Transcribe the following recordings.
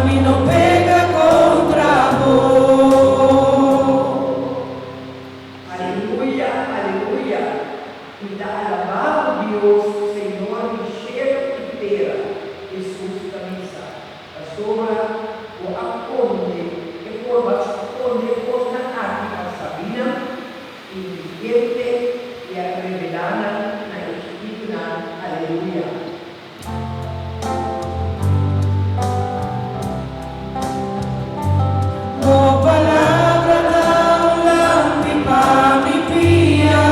mi no peka kontra bo. Aleluya, aleluya! Mi ta alabá bo, Dios, Señor di shelu i tera, Hesus ta bisa, pasobra bo a konde e forma skonde e kosnan aki pa sabinan inteligente i a revelá nan na e chikitunan. Aleluya! Bo palabra ta un lampi pa mi pia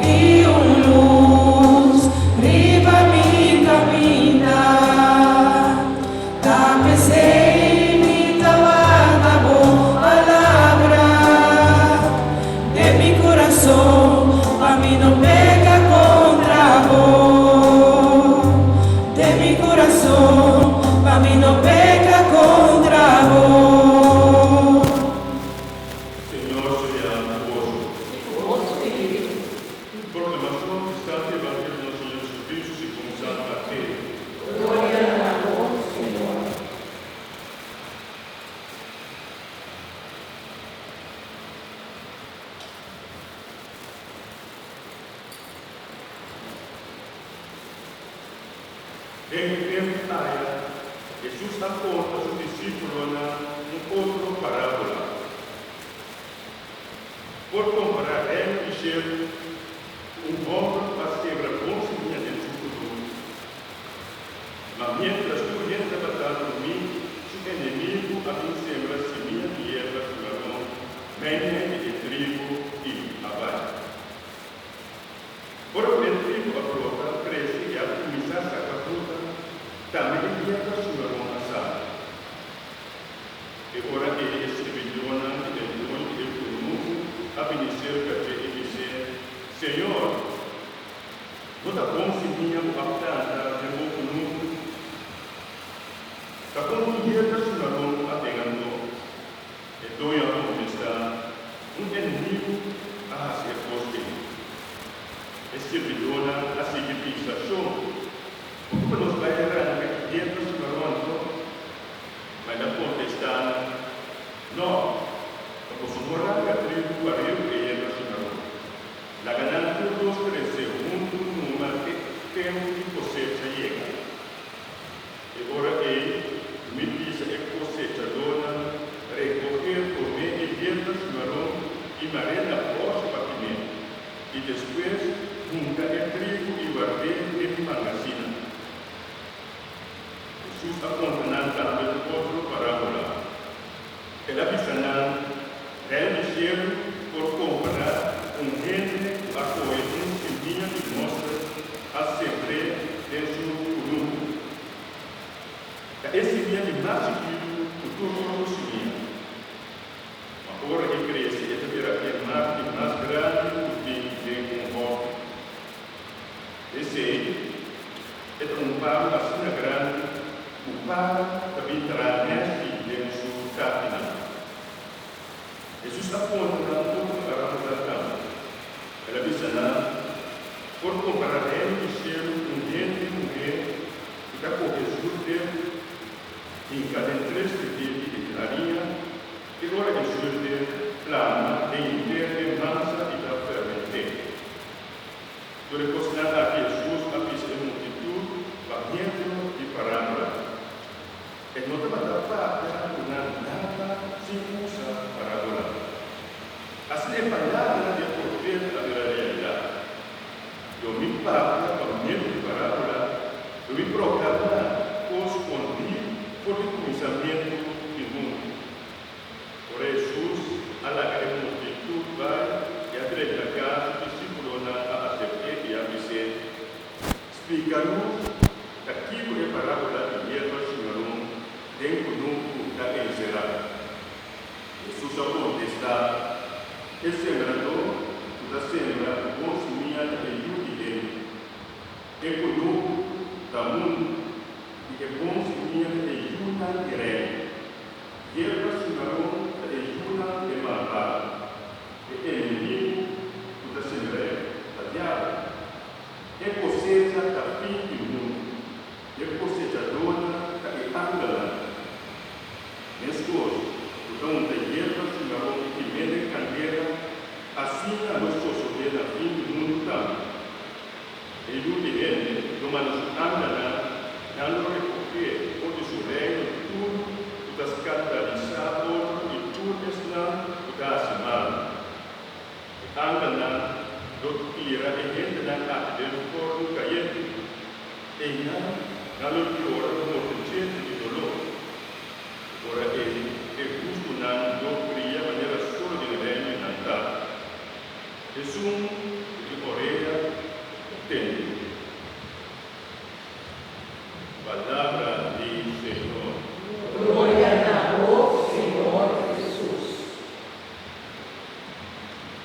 i un lus riba mi kaminda. Ta p'esei mi ta warda bo palabra den mi kurason pa mi no peka kontra bo. Den mi kurason pa mi no peka kontra bo. Señor sea ku boso. I ku bo spiritu. Proklamashon di Santu Evangelio di nos Señor Jesucristo segun San Mateo. Gloria na bo, Señor. Den e tempu aya, Hesus a konta su disípulonan un otro parábola. Por kompará Reino di shelu ku un hòmber ku a sembra bon simia den su kunuku. Ma miéntras tur hende tabata drumí, su enemigu a bin sembra simia di yerba shimaron meimei di e trigu i a bai. Ora ku e trigu a brota, krese i a kuminsá saka fruta, tambe e yerba shimaron a sali. E ora ei e sirbidónan di e doño di e kunuku a bini serka dje i bis'é, Señor, no ta bon simia ku a planta den bo kunuku? Ta kon tin yerba shimaron a den anto? E doño a kontestá, Un enemigu a hasi e kos ei. E sirbidónan a sigui bisa, Shon, bo ku nos bai ranka e yerba shimaron anto? Ma el a kontestá nan, Nò, pa boso no ranka trigu pareu e yerba shimaron. Laga nan tur dos krese huntu numa te tempu di kosecha yega. E ora ei mi bisa e kosechadónan, Rekohé promé e yerba shimaron i mar'é na bòshi pa kim'é, i despues hunta e trigu i ward'é den mi mangasina. Hesus a konta nan tambe un otro parábola. El a bisa nan, Reino di shelu por kompará ku un hende ku a kohe un simia di mòster a sembr'é den su kunuku. Ta e simia di mas chikitu ku tur otro simia. Ma ora e krese e ta bira e mata di mas grandi ku tin den un hòfi. Esei e ta un palu asina grandi ku para ta bin traha nèshi den su takinan. Hesus a konta nan un otro parábola tambe. El a bisa nan, Por kompará Reino di shelu ku un hende muhé ku ta kohe zùrdeg hinka den tres pepeti di hariña i ora e zùrdeg plama den henter e mansa i ta ferment'é. Tur e kosnan aki Hesus a bisa e multitut pa medio di parábola. E no tabata papia ku nan nada sin usa parábola. Asina e palabranan di e profeta a bira realidat, Lo mi papia pa medio di parábola, lo mi proklamá kos skondí for di kuminsamentu di mundu. Ora Hesus a laga e multitut bai i a drenta kas, su disípulonan a aserk'é i a bis'é, Splika nos ta kiko e parábola di yerba shimaron den kunuku ta enserá. Hesus a kontestá, E sembradó ku ta sembra bon simia ta e yu di hende. E kunuku ta mundu, i e bon simia ta e yunan di Reino. Yerba shimaron ta e yunan e malbado. E enemigu ku ta sembr'é ta diabel. E kosecha ta fin di mundu. E kosechadónan ta e angelnan. tira e hendenan aki den fòrnu kayente. Einan nan lo yora ku morto djente di doló. Ora ei e hustunan lo bria manera solo den Reino di nan Tata. Esun ku tin orea, tende. Palabra.